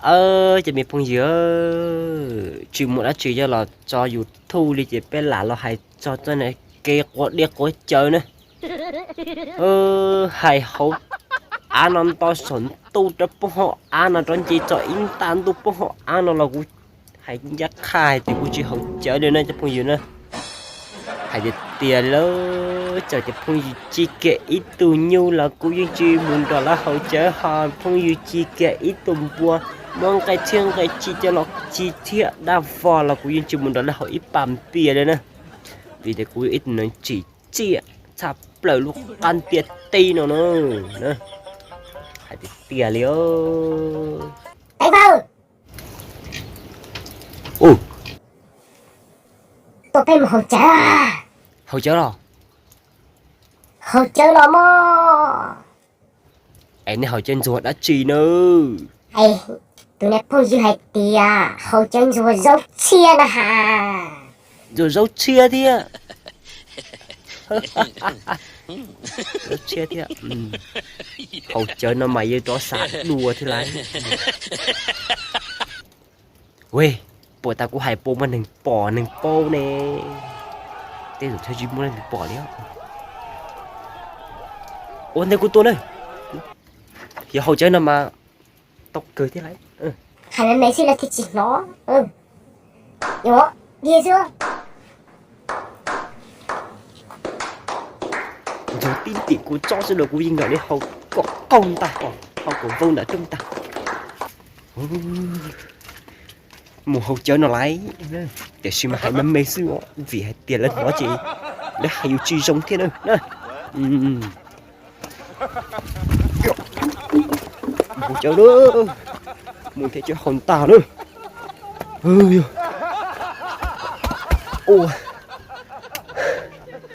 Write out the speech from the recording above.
Cov me phooj ywg, tsis muaj dab tsi coj los tso YouTube li ces peb lam los hais txog txoj kev quav dej quav cawv na. Hais hauv av no nto saum ntuj rau poob hauv av no rov nce txog ib ntaj ntuj poob hauv av no los kuv hais ncaj qha hais tias kuv tsis haus cawv li na cov phooj ywg na. Hais tias tias lawm, txawm tias phooj ywg ci kiag ib tug nyuj los kuv yeej tsis mus nrog lawv haus cawv, ho phooj ywg ci kiag ib tug npua, muab nqe txhiab nqe ci coj los ci thiab dab vog los kuv yeej tsis mus nrog lawv haus ib pas npias li na. Vim tias kuv yog ib tug neeg tsim txiaj tshaj plaws lub qab ntiaj teb no na. Hais tiag tiag li. Teev Pawg, tuaj peb mus haus cawv. Haus cawv los? Haus cawv los mog. Es nej haus cawv ntxuag dab tsi na? Tus niag phooj ywg hais tias haus cawv ntxuag zaub txhiab na has. Ntxuag zaub txhiab thiab? Zaub txhiab thiab. Haus cawv no mas yuav rov xav dua thiab lauj. Ue, puas tas kuv hais puas muaj neeg pom neeg paub ne? Tej zaum thiaj tsis muaj leej twg pom li. Ua ntej kuv tuaj na. Yog haus cawv no mas tau kawg thiab lauj. Hais me me xwb lawv thiaj tsis hnov. Ntxuag tib tim kuv tsob xwb los kuv yeej nrog lawv haus kom qaug ntag, haus kom vau nram rooj ntag. Mus haus cawv no lauj, tiam sis mas hais me me xwb vim hais tias lawv hnov ces lawv hais yus tsis zoo thiab na. Mus cawv na, mus thiab cawv haus ntag na. Ua